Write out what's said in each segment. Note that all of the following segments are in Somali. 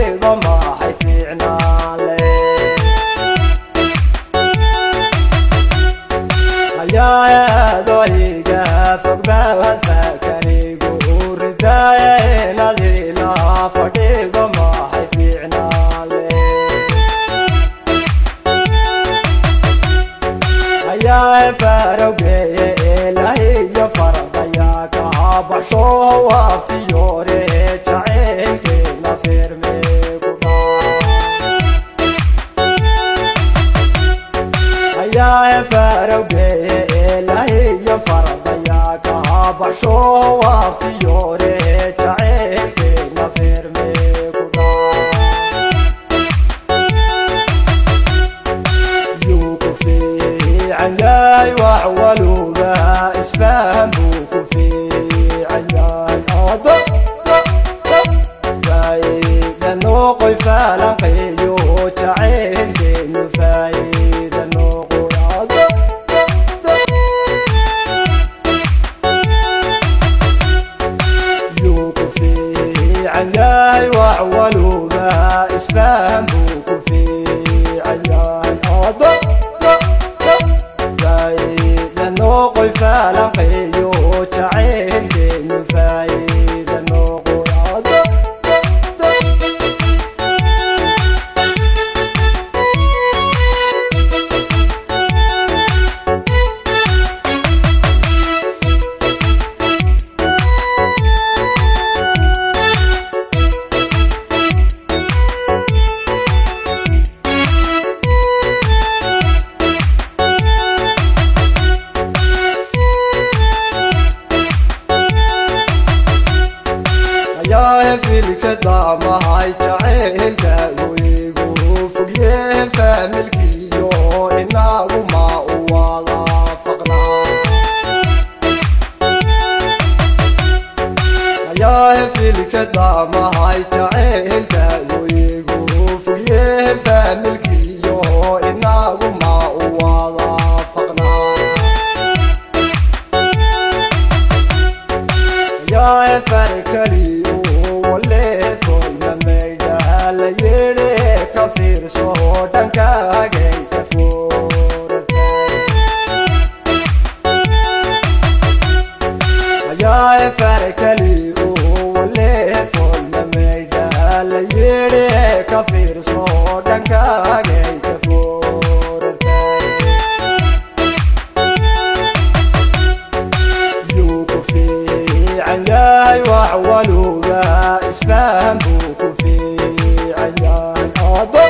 fadhido maxay fiicnaale ayaadooyiga fogbaad fakarigu ridaaye inaad ila fadhido maxay fiicnaale ayaa farowgeeye ilahiyo fardayaa kahabaxsho waa fiyoore jaceylkeena firme ku dhaa ayaa farowgeeye ilahiyo fardayaa kahabaxsho waa fiyoore jaceylkeena firme ku dhaa yaay wax waluba isfaham buu ku fiican yahay ado faa'iida noqoy falanqeeyo jaceylkeenu faa'iida noqoy ado yuu ku fiican yahay wax waluba isfaham buu ku fiican yahay ado noqoy falanqeeyo jaceylkeenu faa'iida noqoy ado filka damahay jaceylkaagu igu fogyee faamilkiyo inagu ma u wada faqnaa ayaa filka damahay jaceylkaagu igu fogyee faamilkiyo inagu ma u wada faqnaa ayaa farkali dhankaaga ka furatay ayaa farkali wale folna maydha la yidhi ka fiirso dhankaaga ka furatay yuu ku fiican yahay wax waluba isfaham buu ku fiican yahay ado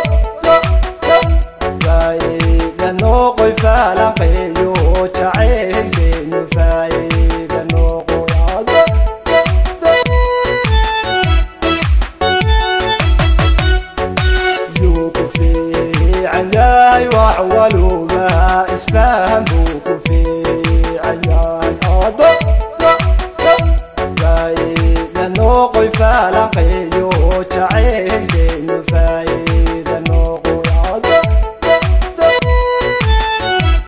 noqoy falanqeeyo jaceylkeenu faa'iida noqoy ado yuu ku fiican yahay wax waluba isfaham buu ku